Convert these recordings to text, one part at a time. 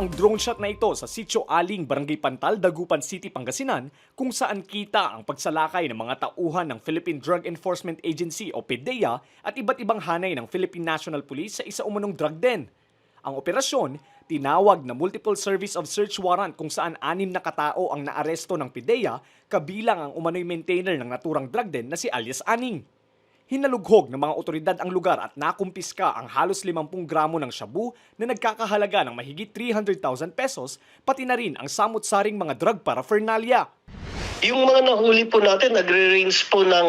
ang drone shot na ito sa Sitio Aling, Barangay Pantal, Dagupan City, Pangasinan, kung saan kita ang pagsalakay ng mga tauhan ng Philippine Drug Enforcement Agency o PDEA at iba't ibang hanay ng Philippine National Police sa isa umunong drug den. Ang operasyon, tinawag na Multiple Service of Search Warrant kung saan 6 na katao ang naaresto ng PDEA, kabilang ang umano'y maintainer ng naturang drug den na si alias Aning. Hinalughog ng mga otoridad ang lugar at nakumpiska ang halos 50 gramo ng shabu na nagkakahalaga ng mahigit 300,000 pesos, pati na rin ang samut-saring mga drug paraphernalia. Yung mga nahuli po natin, nagre-range po ng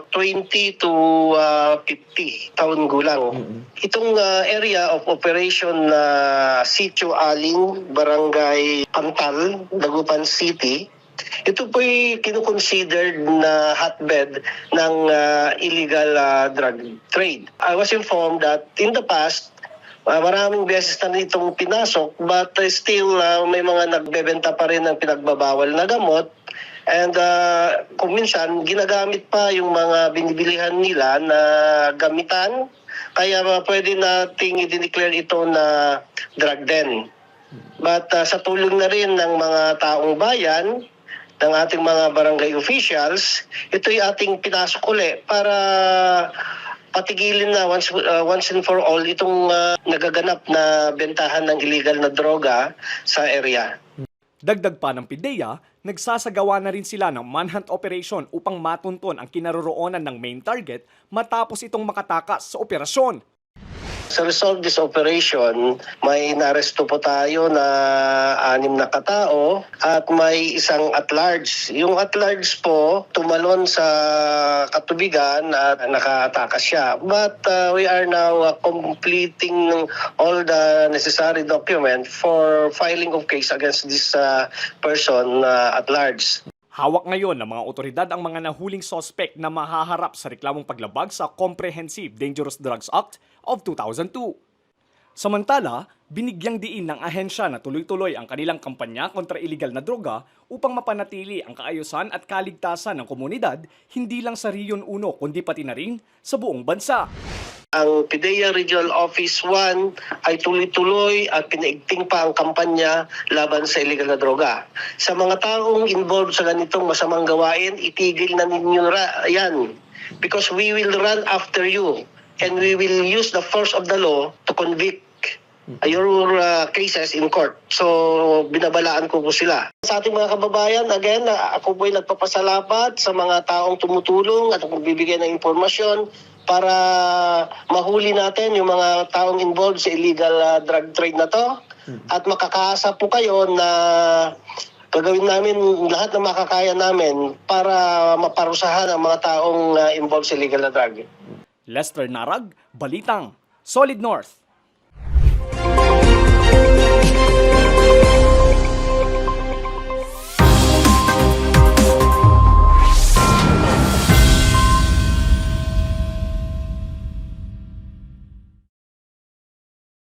20 to 50 taon gulang. Itong area of operation na Sitio Aling, Barangay Pantal, Dagupan City, ito po'y kinukonsidered na hotbed ng illegal drug trade. I was informed that in the past, maraming beses na itong pinasok, but still may mga nagbebenta pa rin ng pinagbabawal na gamot. And kung minsan, ginagamit pa yung mga binibilihan nila na gamitan. Kaya pwede nating i-declare ito na drug den. But sa tulong na rin ng mga taong bayan, ng ating mga barangay officials, ito'y ating pinasok uli para patigilin na once and for all itong nagaganap na bentahan ng illegal na droga sa area. Dagdag pa ng PDEA, nagsasagawa na rin sila ng manhunt operation upang matunton ang kinaroroonan ng main target matapos itong makatakas sa operasyon. Sa result of this operation, may naresto po tayo na 6 na katao at may isang at-large. Yung at-large po, tumalon sa katubigan at nakatakas siya. But we are now completing all the necessary document for filing of case against this person at-large. Hawak ngayon ng mga otoridad ang mga nahuling sospek na mahaharap sa reklamong paglabag sa Comprehensive Dangerous Drugs Act of 2002. Samantala, binigyang diin ng ahensya na tuloy-tuloy ang kanilang kampanya kontra illegal na droga upang mapanatili ang kaayusan at kaligtasan ng komunidad hindi lang sa Region 1 kundi pati na rin sa buong bansa. Ang PDEA Regional Office 1 ay tuloy-tuloy at pinaigting pa ang kampanya laban sa illegal na droga. Sa mga taong involved sa ganitong masamang gawain, itigil na ninyo yan. Because we will run after you and we will use the force of the law to convict your cases in court. So, binabalaan ko po sila. Sa ating mga kababayan, again, ako po'y nagpapasalamat sa mga taong tumutulong at nagbibigay ng impormasyon para mahuli natin yung mga taong involved sa illegal drug trade na to. At makakaasa po kayo na gagawin namin lahat ng makakaya namin para maparusahan ang mga taong involved sa illegal na drug. Lester Narag, Balitang, Solid North.